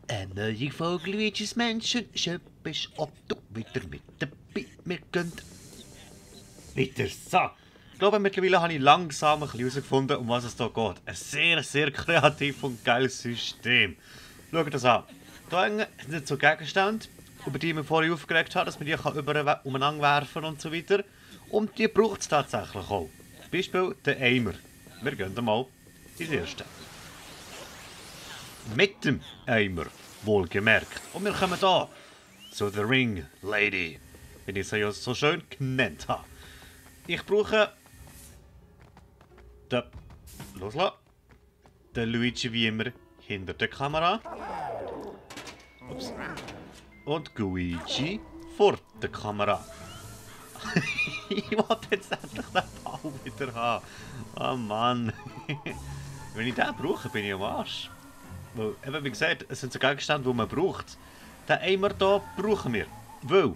Eine neue Folge Luigi's Mansion. Schön bist ob du wieder mit dabei. Wir gehen weiter. So. Ich glaube, mittlerweile habe ich langsam ein bisschen herausgefunden, um was es hier geht. Ein sehr, sehr kreativ und geiles System. Schaut das an. Hier sind so Gegenstände, über die ich mir vorher aufgeregt habe, dass man die umeinander werfen und so weiter. Und die braucht es tatsächlich auch. Zum Beispiel den Eimer. Wir gehen mal ins erste. Mit dem Eimer, wohlgemerkt. Und wir kommen hier zu der Ring Lady, wie ich sie ja so schön genannt habe. Ich brauche den, loslassen, den Luigi wie immer hinter der Kamera. Ups. Und Luigi vor der Kamera. Ich wollte jetzt endlich den Ball wieder haben. Oh Mann. Wenn ich den brauche, bin ich am Arsch. Weil, eben wie gesagt, es sind so Gegenstände, die man braucht. Den Eimer hier brauchen wir. Weil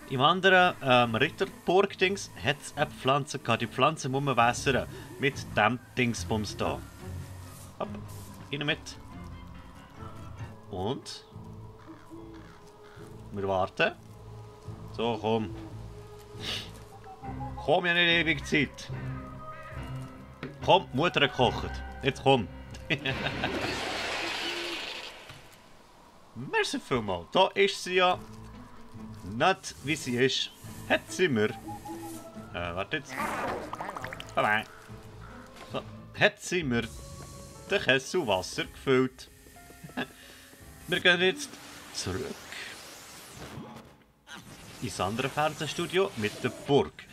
im anderen Ritterburg-Dings hat es eine Pflanze gehabt. Die Pflanze muss man wässern. Mit dem Dingsbums hier. Hopp, rein mit. Und wir warten. So, komm. Komm, ja nicht ewig Zeit. Komm, Mutter hat gekocht. Jetzt komm. Merci vielmals. Da ist sie ja nicht wie sie ist. Hat sie mir. Warte jetzt. Bye. So, hat sie mir den Kessel Wasser gefüllt. Wir gehen jetzt zurück ins andere Fernsehstudio mit der Burg,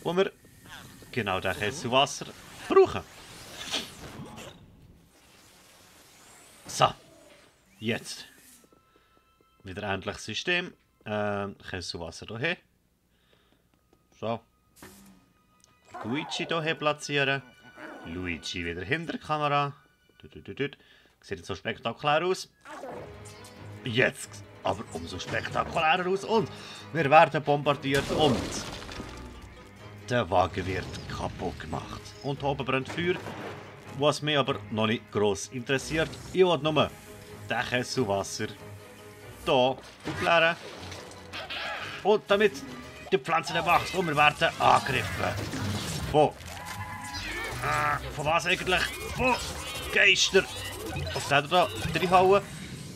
wo wir genau den Kessel Wasser brauchen. So, jetzt wieder endlich System. Kessel Wasser hierher. So. Luigi hierher platzieren. Luigi wieder hinter der Kamera. Sieht jetzt so spektakulär aus. Jetzt aber umso spektakulärer aus und wir werden bombardiert und der Wagen wird kaputt gemacht. Und oben brennt Feuer, was mich aber noch nicht gross interessiert. Ich will nur den Kessel Wasser hier aufleeren. Und damit die Pflanze nicht wächst und wir werden angegriffen. Von was eigentlich? Von Geister. Auf den hier reinhauen.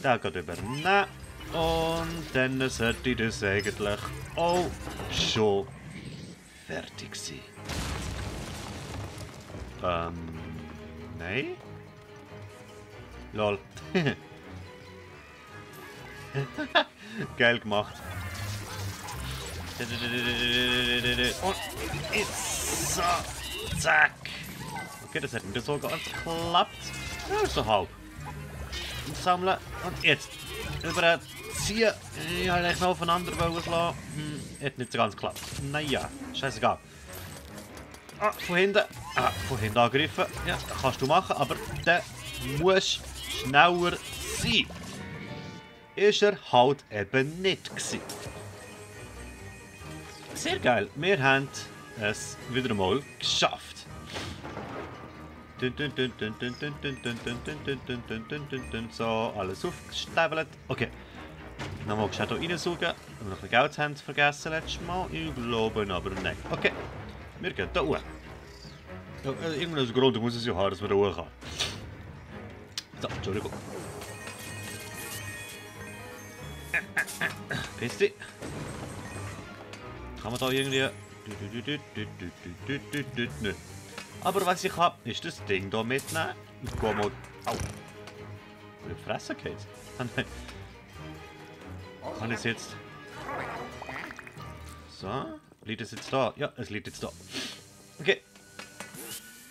Den geht übernehmen. Und dann sollte das eigentlich auch schon fertig sein. Nein? Lol. Geil gemacht. Und jetzt so. Zack. Okay, das hat nicht so ganz geklappt. Ja, so halb. Sammeln und jetzt überziehen. Ich wollte eigentlich noch aufeinander schlagen. Hat nicht so ganz geklappt. Naja, scheißegal. Von hinten angreifen. Ja, das kannst du machen, aber der muss schneller sein. Ist er halt eben nicht gewesen. Sehr geil, wir haben es wieder mal geschafft. So, alles aufgestapelt. Okay. Nochmal schnell hier reinsaugen. Ob wir noch ein bisschen Geld haben vergessen letztes Mal. Ich glaube aber nein. Okay. Wir gehen hier hoch. Ja, irgendeinen Grund muss es ja haben, dass wir hier hoch kann. So, Entschuldigung. Piss dich. Kann man da irgendwie... Nicht. Aber was ich habe, ist das Ding hier mitnehmen. Ich gehe mal... Au! Wo die Fresse geht. Kann ich es jetzt... So. Liegt es jetzt da? Ja, es liegt jetzt da. Okay.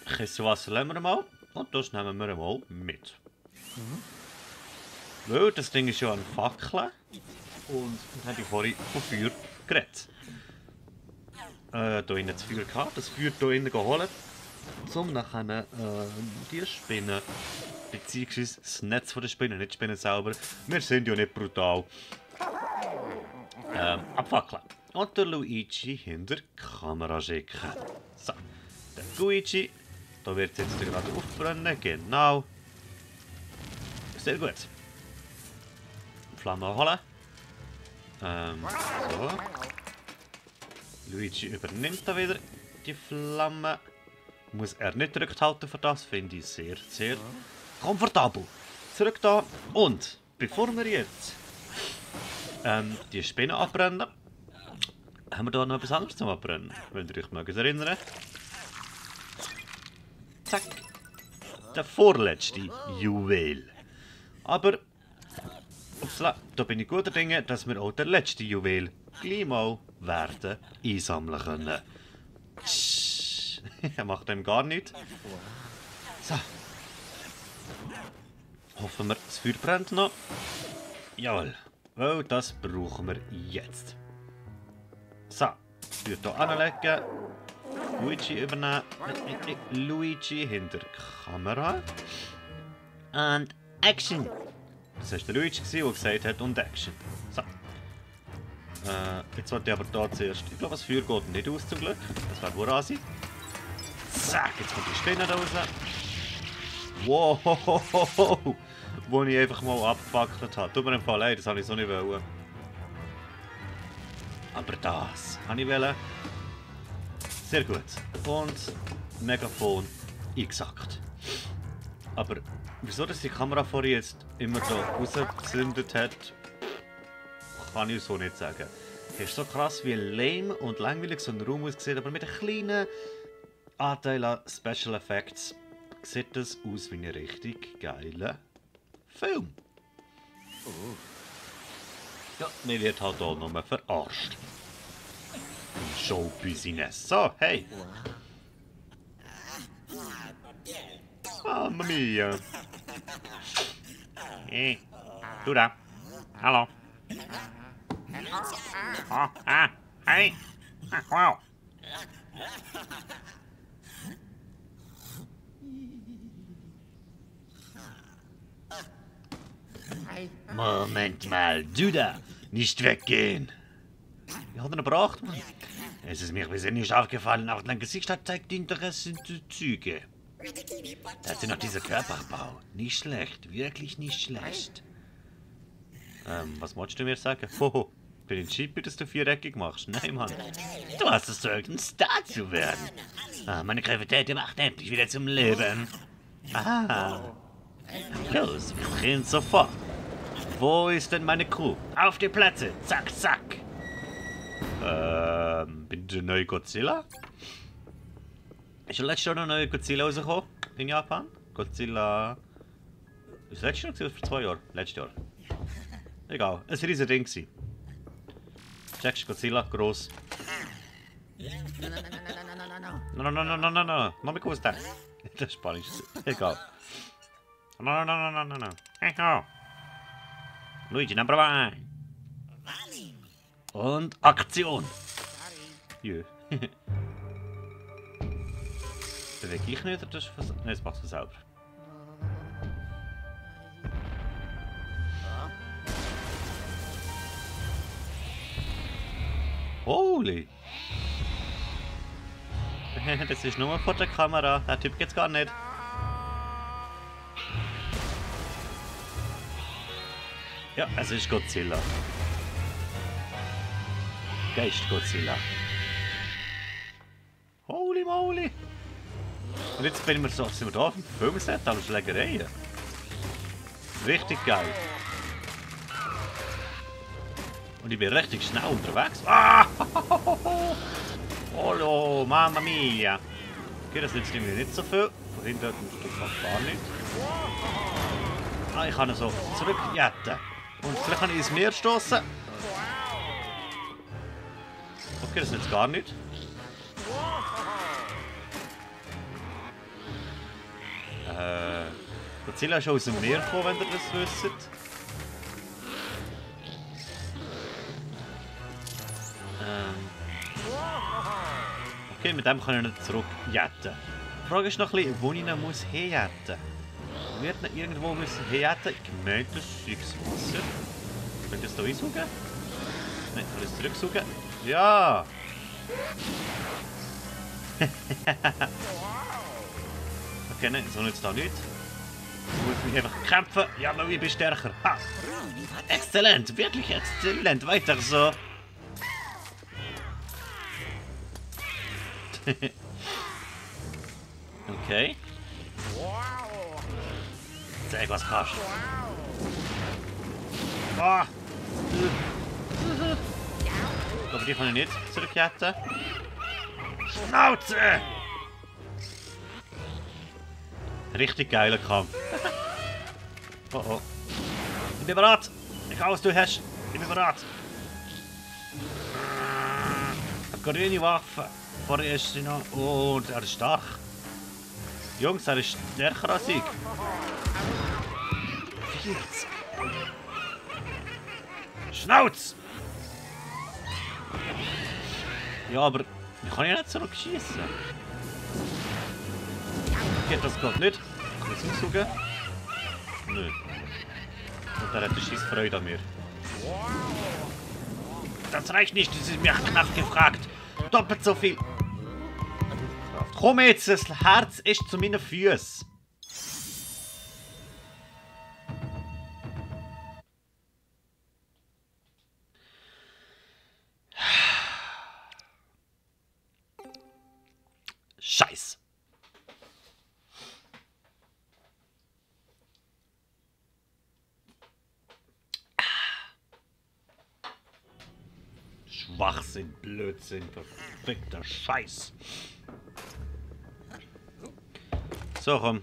Kessel Wasser lassen wir mal. Und das nehmen wir mal mit. Weil das Ding ist ja ein Fackel. Und dann habe ich vorhin von Feuer geredet. Hier innen das Feuer gehabt. Das Feuer hier innen geholt. Um nachher die Spinnen, beziehungsweise das Netz von der Spinnen, nicht die Spinnen selber, wir sind ja nicht brutal, abfackeln. Und der Luigi hinter die Kamera schicken. So, der Luigi, da wird es jetzt gerade aufbrennen, genau. Sehr gut. Flamme holen. So. Luigi übernimmt da wieder die Flamme. Muss er nicht zurückhalten für das, finde ich sehr, sehr komfortabel. Zurück da. Und bevor wir jetzt die Spinne abbrennen, haben wir da noch etwas anderes zum Abbrennen. Wenn ihr euch mögt erinnern. Zack. Der vorletzte Juwel. Aber upsla, da bin ich guter Dinge, dass wir auch den letzten Juwel gleich mal werden einsammeln können. Er macht dem gar nichts. So. Hoffen wir, das Feuer brennt noch. Jawohl. Weil das brauchen wir jetzt. So. Feuer hier anlegen. Luigi übernehmen. Luigi hinter der Kamera. Und Action. Das war der Luigi, der gesagt hat, und Action. So. Jetzt wollte ich aber da zuerst. Ich glaube, das Feuer geht nicht aus zum Glück. Das wäre wohl Rasi. Zack, jetzt kommt die Spinne da raus. Wow, wo ich einfach mal abgefackelt habe. Tut mir im Fall leid, das habe ich so nicht wollen. Aber das habe ich wollen. Sehr gut. Und Megafon eingesackt. Aber wieso dass die Kamera vorher jetzt immer da rausgezündet hat, kann ich so nicht sagen. Es ist so krass wie lame und langweilig so ein Raum aussieht, aber mit einem kleinen Anteil an Special Effects sieht das aus wie ein richtig geiler Film. Ja, mir wird halt auch nur verarscht. Im Showbusiness. So, hey! Mamma mia! Hey, du da! Hallo! Oh, hey! Wow! Moment mal, du da! Nicht weggehen! Wie hat er gebracht, Mann? Es ist mir bisher nicht aufgefallen, aber dein Gesicht zeigt interessante Züge. Dazu noch dieser Körperbau. Nicht schlecht, wirklich nicht schlecht. Was wolltest du mir sagen? Hoho, bin ich Cheap, dass du viereckig machst? Nein, Mann. Du hast es zeugt, ein Star zu werden. Ah, meine Gravität macht endlich wieder zum Leben. Ah. Los, wir drehen sofort. Wo ist denn meine Crew? Auf die Plätze. Zack, zack. Bin der neue Godzilla? Ist ja letztes Jahr noch ein neuer Godzilla rausgekommen in Japan? Godzilla... Ist das letztes Jahr oder vor 2 Jahren? Letztes Jahr. Egal, ein riesiges Ding gewesen. Checkst Godzilla, gross. No. Noch mehr groß da. Das ist Spanisch. Egal. No. Hey, ho. Luigi, number 1. Und Aktion! Jö. Bewege ich nicht, oder das ist Nein, das macht es selber. Holy! Das ist nur vor der Kamera. Der Typ geht's gar nicht. Ja, es ist Godzilla. Geist Godzilla. Holy moly! Und jetzt sind wir da auf dem Filmset, aber Schlägereien. Richtig geil. Und ich bin richtig schnell unterwegs. Ah! Hallo, Mamma mia! Okay, das nützt irgendwie nicht so viel. Von hinten geht fast gar nicht. Ah, ich kann ihn so zurückjetten. Und vielleicht kann ich ins Meer stoßen. Okay, das nützt gar nicht. Godzilla ist schon aus dem Meer gekommen, wenn ihr das wisst. Okay, mit dem kann ich ihn zurückjetten. Die Frage ist noch ein bisschen, wo ich ihn muss herjetten. Wird ihn irgendwo müssen herjetten? Ich meine, das ist das Wasser. Könnt ihr es hier einsaugen? Nein, kann ich es zurücksaugen? Ja! Okay, nein, so nützt da nicht. Ich muss mich einfach kämpfen. Ja, aber ich bin stärker. Ha. Exzellent, wirklich exzellent. Weiter so. Okay. Zeig, was kannst. Ah. Aber die kann ich nicht zurückketten. Schnauze! Richtig geiler Kampf. Oh oh. Ich bin bereit. Egal was du hast. Ich bin bereit. Eine grüne Waffe. Vorher ist sie noch. Oh, er ist stark. Jungs, er ist stärker als ich. 40. Schnauz! Ja, aber ich kann ja nicht zurückschießen. Geht das gerade nicht? Kann ich es umsuchen? Nö. Und er hat eine scheiß Freude an mir. Das reicht nicht, das ist mir knapp gefragt. Doppelt so viel. Komm jetzt, das Herz ist zu meinen Füßen. Scheiß. Schwachsinn, Blödsinn, verfickter Scheiß. So, komm.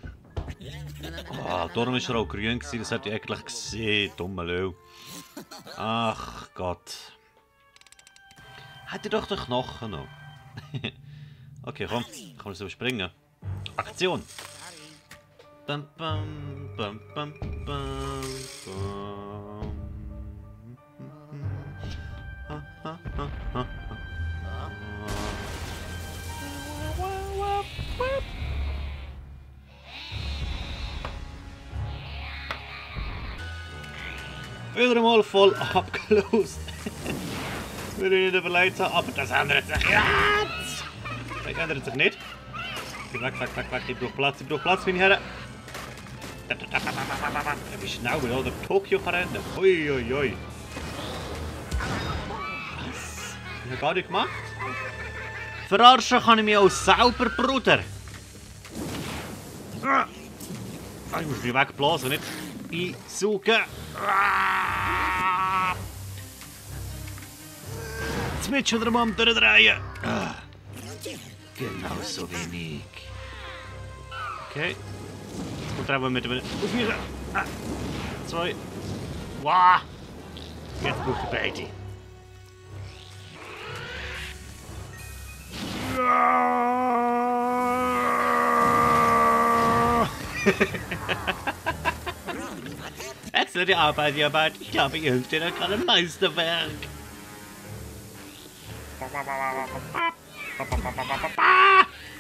Oh, darum war er auch grün, das hätte ich eigentlich gesehen, dummer Löw. Ach Gott. Hätte doch den Knochen noch. Okay, komm, kann man es überspringen. Aktion! Bam, bam, bam, bam, bam, bam. Wieder einmal voll abgelost. Würde ich nicht überlegt haben, aber das ändert sich jetzt! Das ändert sich nicht. Weg, ich brauche Platz, meine Herren. Wie schnell wir oder Tokio verrennen. Uiuiui. Was? Ich habe gar nicht gemacht. Verarschen kann ich mich auch selber, Bruder. Ich muss mich wegblasen, nicht einsaugen. Jetzt mit schon der Mann durchdrehen. Genauso wenig. Okay. Jetzt kommt er aber mit dem Aufhören. 2. Wow. Jetzt braucht er beide. Exzellente Arbeit, ihr beiden. Ich glaube, ihr hilft dir da gerade ein Meisterwerk.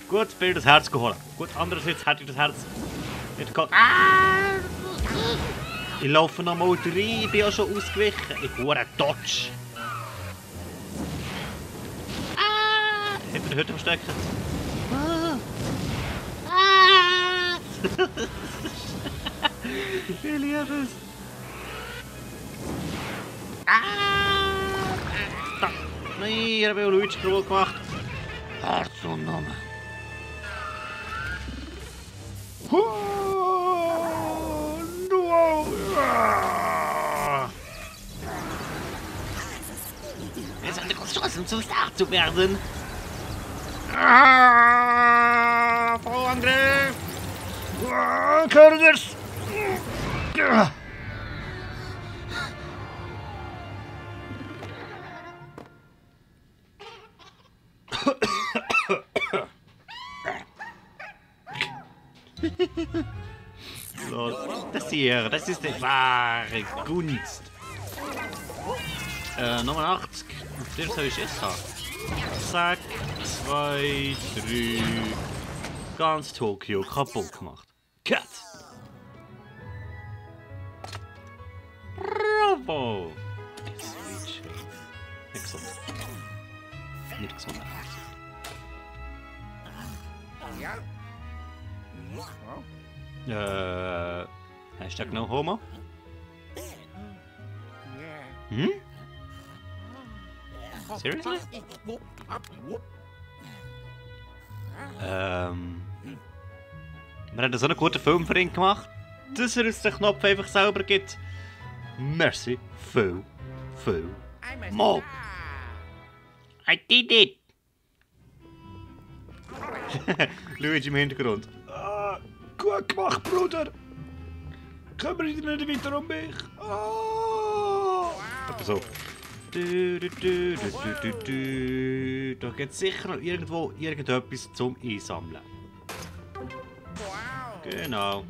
Gut, Bild das Herz geholt. Gut, andererseits hätte ich das Herz nicht geholt. Ich laufe noch mal rein, ich bin ja schon ausgewichen. Ich hole einen Dodge. Ich bin heute am Stecken. Ich liebe es. Nein, ich habe ja Luigi gemacht. Herz und Name. Jetzt hat er kurz Chance, um zum Star zu werden. Vollangriff! Curtis! Das hier, das ist die wahre Gunst. Nummer 80. Auf dem soll ich es haben. Zack, 2, 3. Ganz Tokio kaputt gemacht. Cut! Bravo! Switch. Nicht gesund. Nicht gesund. Hashtag no homo. Hm? Seriously? Wir haben so einen guten Film für ihn gemacht, dass er uns den Knopf einfach selber gibt. Merci. Viel. Mal. I did it! Luigi im Hintergrund. Ah, gut gemacht, Bruder! Kümmere dich nicht weiter um mich! Ah! Aber so. Da gibt es sicher noch irgendwo irgendetwas zum Einsammeln. Genau.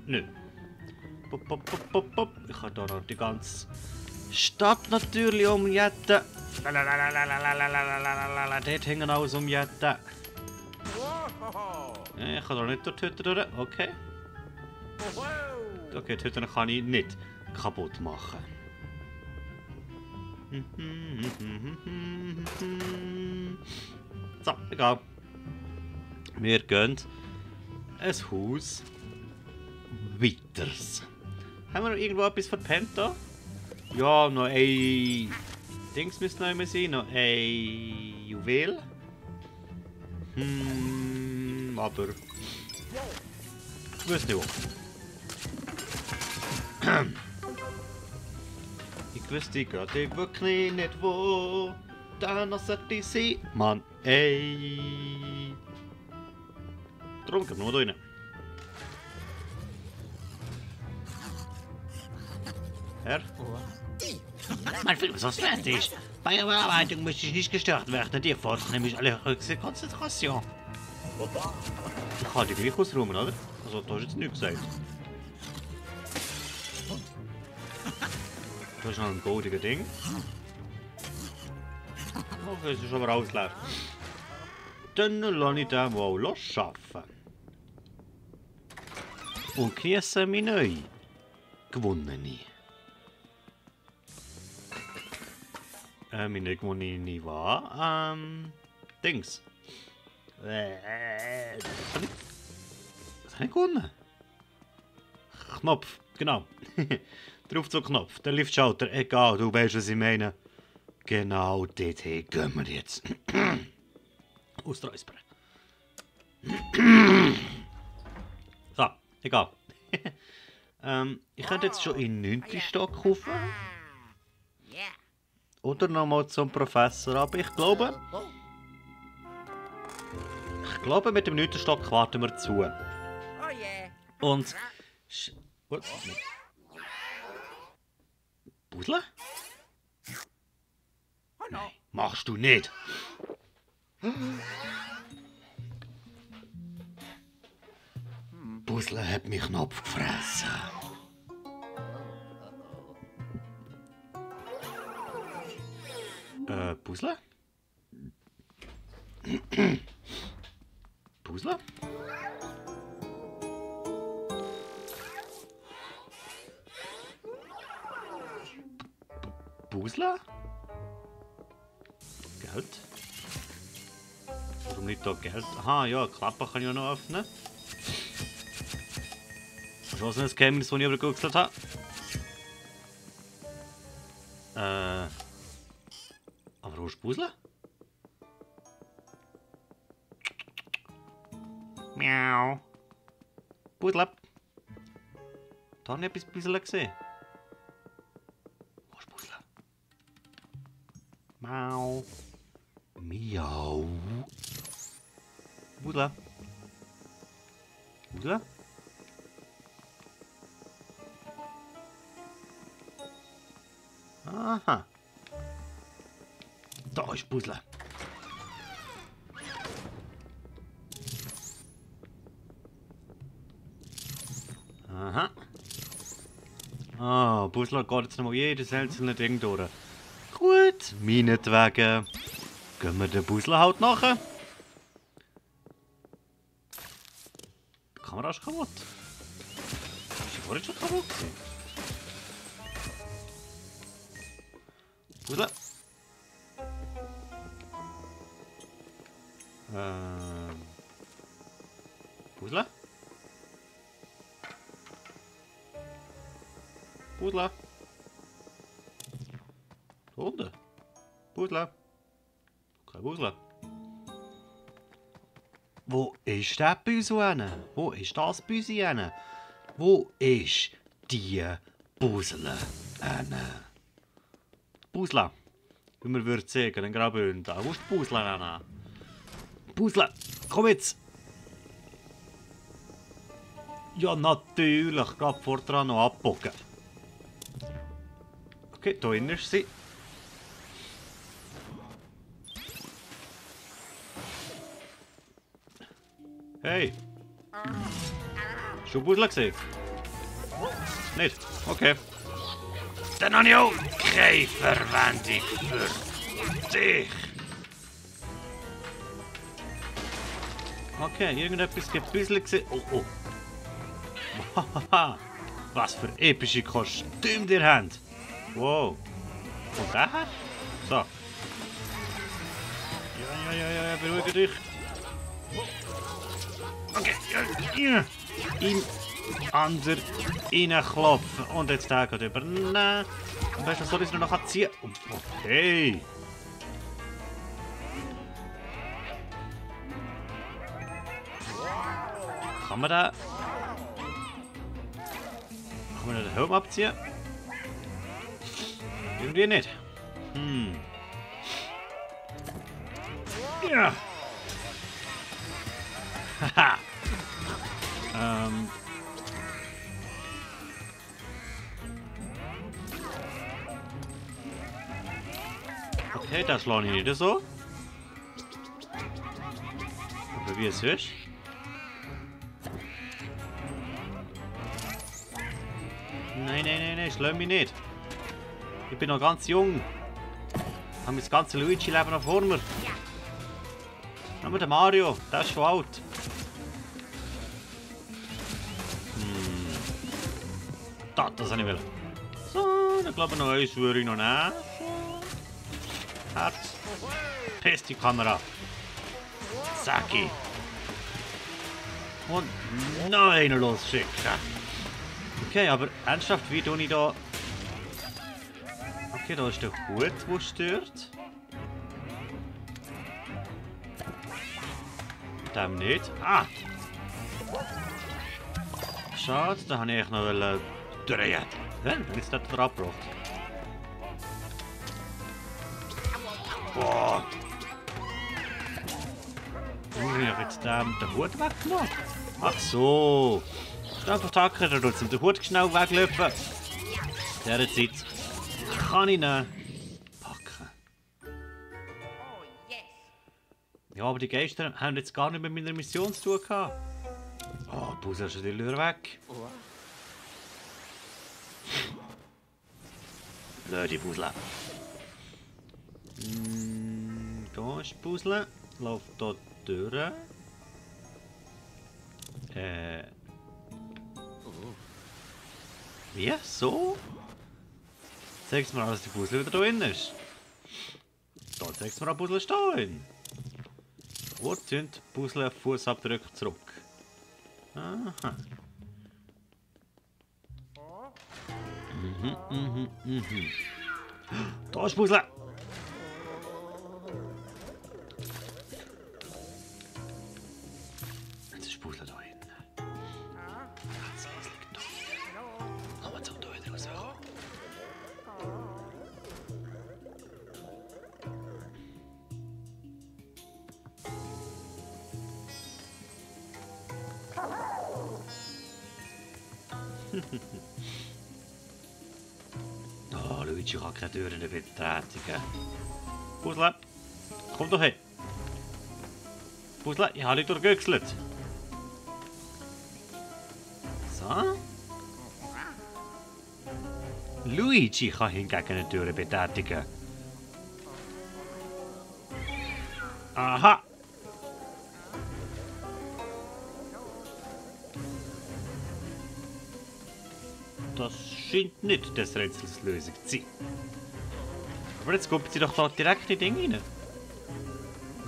Nö. Ich habe hier noch die ganze Stadt natürlich umjetten. Dort hängen alles umjetten. Ich kann doch nicht durch die Hütte durch. Okay. Okay, die Hütte kann ich nicht kaputt machen. So, egal. Wir gehen ein Haus weiters. Haben wir noch irgendwo etwas verpennt da? Ja, noch ein Dings müsste noch immer sein, noch ein Juwel. Aber ich weiß nicht wo. Ich wüsste gerade wirklich nicht wo. Da noch sollte ich sein. Mann, ey. Darum gehen wir da rein. Herr? Mein Film ist fast fertig. Bei der Bearbeitung möchte ich nicht gestört werden. Die fordert nämlich alle höchste Konzentration. Ich kann die gleich ausräumen, oder? Also, da hast du jetzt nichts gesagt. Da ist noch ein goldiger Ding. Okay, es ist aber alles leer. Dann lasse ich den wohl arbeiten. Und genieße meine neue gewonnene. Meine gewonnene war, Dings. Was habe ich gewonnen? Knopf, genau. Drauf zum Knopf, der Liftschalter, egal, du weißt, was ich meine. Genau, dort gehen wir jetzt. Ausräuspern. So, egal. Ich könnte jetzt schon in den 9. Stock kaufen. Oder nochmal zum Professor, aber ich glaube, mit dem 9. Stock warten wir zu. Und... Was? Puzzle? Nein, machst du nicht. Puzzle hat mich Knopf gefressen. Puzzle? Puzzle? Puzzle? Geld? Warum nicht da Geld? Aha, ja, Klappe kann ich auch noch öffnen. Was ist das Geheimnis, das ich aber gegoogelt habe? Aber wo ist Puzzle? Miau. Puzzle. Da habe ich etwas Puzzle gesehen. Wo ist Puzzle? Miau. Miau. Puzzle. Puzzle? Aha. Da ist Puzzle. Aha. Ah, Puzzle geht jetzt nochmal jedes einzelne Ding durch. Gut, meinetwegen. Gehen wir den Puzzle halt nachher. Die Kamera ist kaputt. Ist die vorhin schon kaputt gewesen? Puzzle. Puzzle? Puzzle? Da unten? Puzzle? Kein Puzzle. Wo ist der Puzzle hin? Wo ist das Puzzle hin? Wo ist die Puzzle hin? Puzzle. Wie man würde sagen, ein Graubünden. Wo ist die Puzzle hin? Puzzle, komm jetzt! Ja, natürlich. Gerade vor dran noch abbogen. Okay, da innen ist sie. Hey! Schon Puzzle gesehen? Nicht? Okay. Dann habe ich auch keine Verwendung für dich. Okay, irgendetwas Gebüssel gesehen. Oh, oh. Hahaha. Was für epische Kostüme ihr habt. Wow. Und der her? So. Ja, beruhige dich. Okay, ja. Im Ander reinklopfen. Und jetzt den geht übernehmen. Und weißt du, was soll ich noch ziehen? Okay. Kann man da... Kann man den Helm abziehen? Irgendwie nicht. Ja. Haha. Okay, das schlage ich nicht so. Aber wie es ist. Nein, schlag mich nicht. Ich bin noch ganz jung. Ich habe das ganze Luigi-Leben noch vor mir. Nur der Mario, der ist schon alt. Das habe ich will. So, ich glaube noch eins würde ich noch nehmen. Herz. Fest die Kamera. Saki. Und noch einen losschicken. Okay, aber ernsthaft, wie tue ich da... Okay, da ist der Hut, der stört. Dem nicht. Ah! Schade, da habe ich noch drehen. Wenn ich es dort abgebracht. Boah! Ich habe jetzt den Hut weggenommen. Ach so! Ich einfach die Hacke und den Hut schnell weglöpfen. In dieser Zeit kann ich ihn packen. Ja, aber die Geister haben jetzt gar nicht mit meiner Mission zu tun gehabt. Oh, die Puzzle ist wieder weg. Blöde Puzzle. Da ist die Puzzle. Läuft hier durch. Wie? So? Zeig's mir an, dass die Puzzle wieder drin ist. Da zeig's mir an, Puzzle ist drin. Wo sind Puzzle Fußabdrücke zurück? Aha. Da ist Puzzle! Jetzt ist Puzzle da hinten. Ganz los liegt da. Kann man zum da wieder rauskommen? Oh, Luigi kann keine Türen betätigen. Puzzle, komm doch her. Puzzle, ich habe dich durchgewechselt. So. Luigi kann hingegen eine Tür betätigen. Aha. Das scheint nicht des Rätsels Lösung zu sein. Aber jetzt kommt sie doch da direkt in die Dinge rein.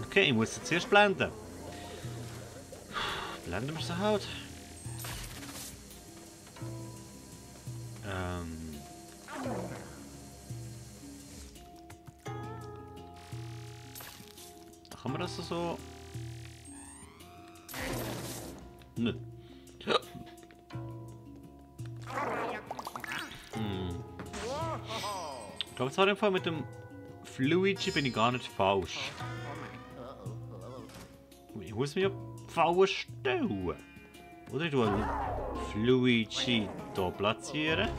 Okay, ich muss sie zuerst blenden. Blenden wir sie halt. Kann man das so? Nö. Ich glaube, es war einfach mit dem Luigi bin ich gar nicht falsch. Ich muss mich ja Fallen stellen. Oder ich tue Luigi hier platzieren.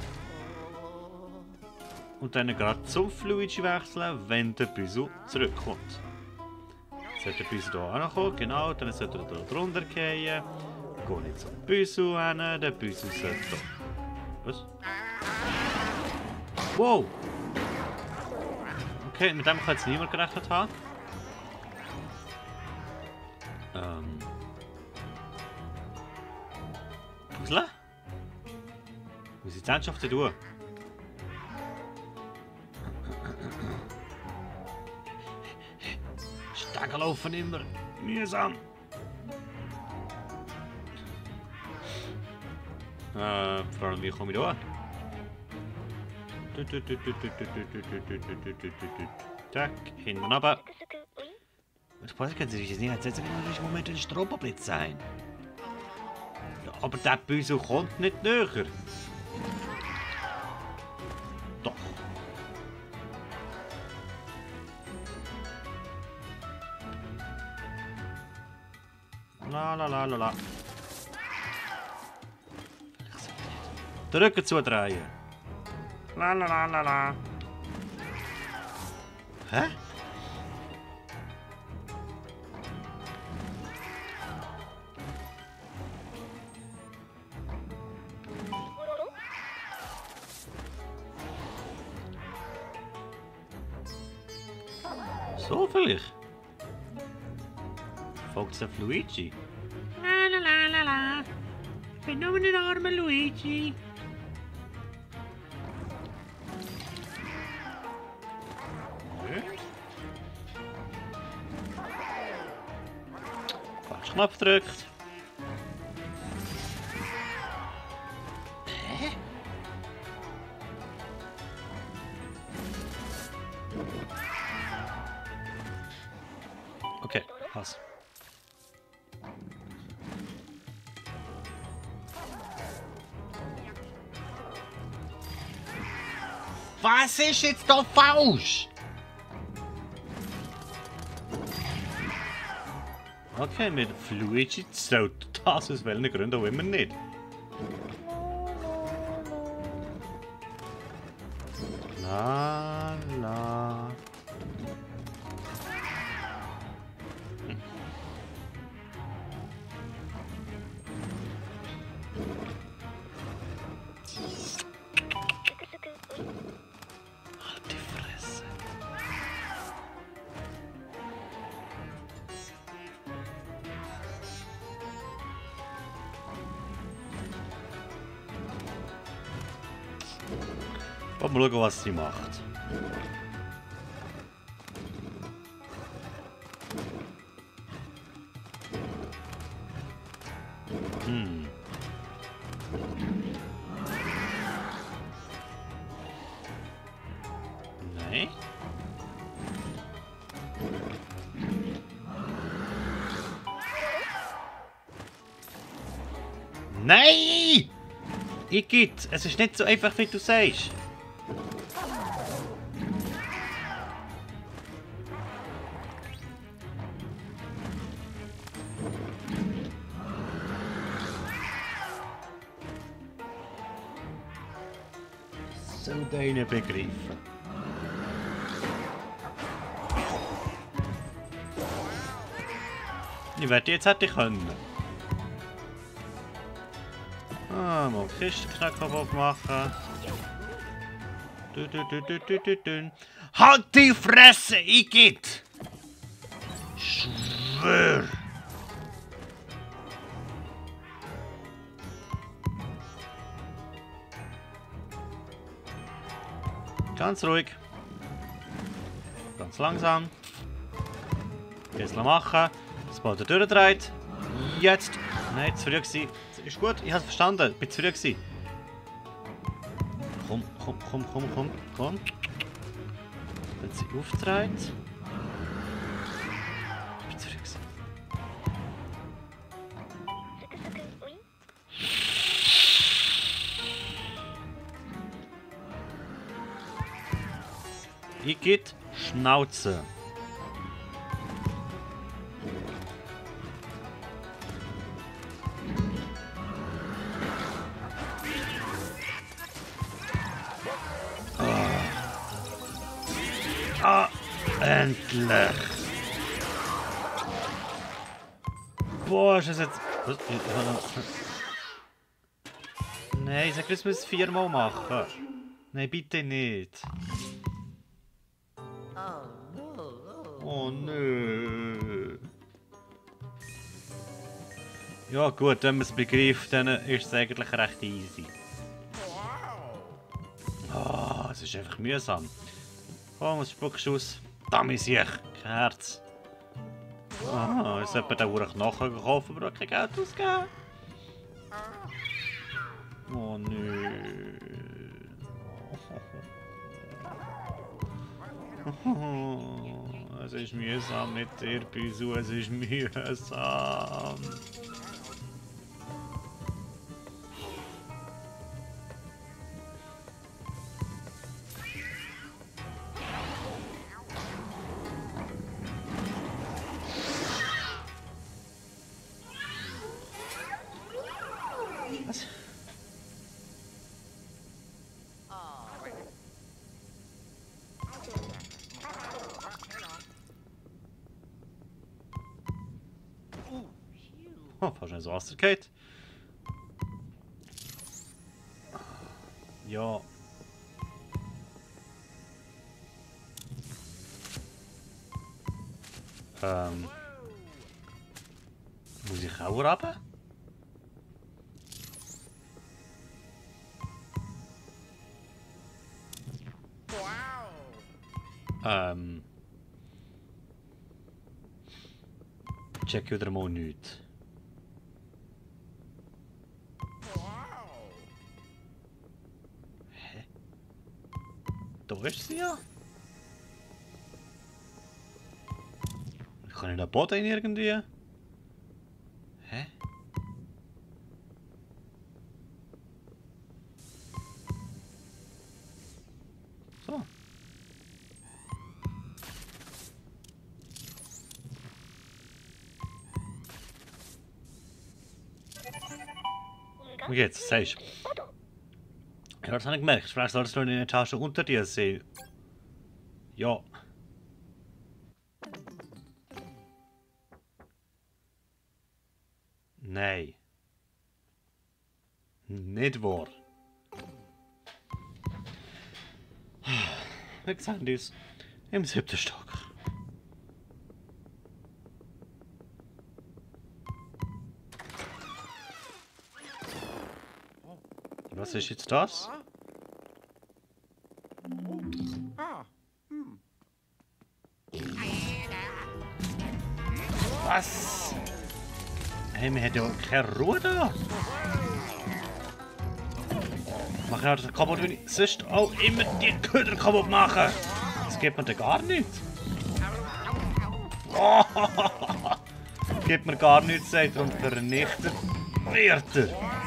Und dann gerade zum Luigi wechseln, wenn der Büssel zurückkommt. Jetzt sollte der Büssel hier ankommen, genau, dann sollte er hier drunter fallen. Gehe ich zum Büssel hin, der Büssel sollte hier. Was? Wow! Okay, mit dem kann jetzt niemand gerechnet haben. Puzzle? Muss ich jetzt ernsthaft tun? Stege laufen immer mühsam. Vor allem, wie komme ich da an? Tack, hinten runter. Ich weiß nicht, jetzt nicht, jetzt im Moment ein Stromblitz sein. Ja, aber der Büssel kommt nicht näher. Doch. La la la la la. Den Rücken zudrehen. La la la la la. Hä? So vielleicht. Folgt es auf Luigi? La la la la la. Ich bin nur ein armer Luigi. Falsch Knopf gedrückt. Hä? Okay, pass. Was ist jetzt da falsch? Okay, mit Luigi sollte das aus welchen Gründen auch immer nicht. La la. Halt die Fresse. Mal schauen, was sie macht. Nein. Nein! Igitt, es ist nicht so einfach, wie du sagst. So deine begriffen. Ich werde jetzt hätte ich können. Ah, mal Kistenknack aufmachen. Halt die Fresse, Igitt! Schwör! Ganz ruhig. Ganz langsam. Jetzt machen. Sobald er durchdreht. Jetzt Nein, zu früh gewesen. Ist gut, ich hab's verstanden. Ich bin zu früh gewesen. Komm. Wenn sie auftreibt. Ich bin zu früh gewesen. Igitt, Schnauze. Endlich! Boah, ist das jetzt... Nein, sag, das muss ich 4-mal machen. Nein, bitte nicht. Oh nö. Ja gut, wenn man es begreift, dann ist es eigentlich recht easy. Ah, es ist einfach mühsam. Komm, was spuckst du aus? Damit sehe ich kein Herz. Ah, jetzt hat man den Uhr nachher gekauft, aber kein Geld ausgegeben. Oh nö. Es ist mühsam mit dir, Bisu, es ist mühsam. Was? Oh, fast ins Wasser geht. Ja. Muss ich auch runter? Check wieder mal nichts. Hä? Da ist sie ja. Kann ich da Boden irgendwie? Hä? So. Und jetzt, was sagst du? Ja, das habe ich gemerkt. Vielleicht solltest du in der Tasche unter dir sehen. Ja. Nein. Nicht wahr. Wir sehen uns im 7. Stock. Was ist jetzt das? Was? Hey, wir haben ja keine Ruhe da. Mach ja den kaputt, wenn ich sonst auch immer die Köder kaputt mache. Das geht mir da gar nicht. Oh, geht mir gar nichts, sagt er, und vernichtet wird er.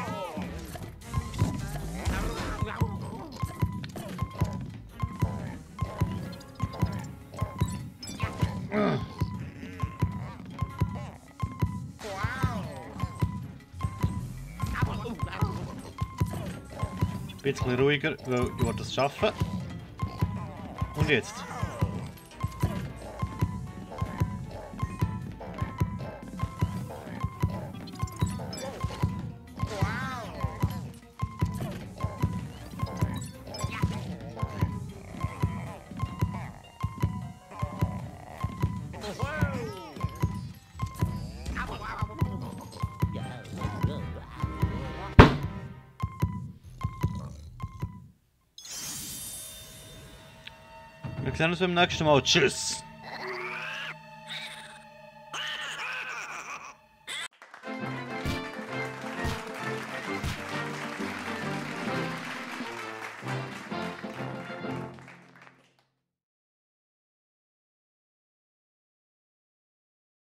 Ein bisschen ruhiger, weil ich will das schaffen. Und jetzt? Wir sehen uns beim nächsten Mal. Tschüss!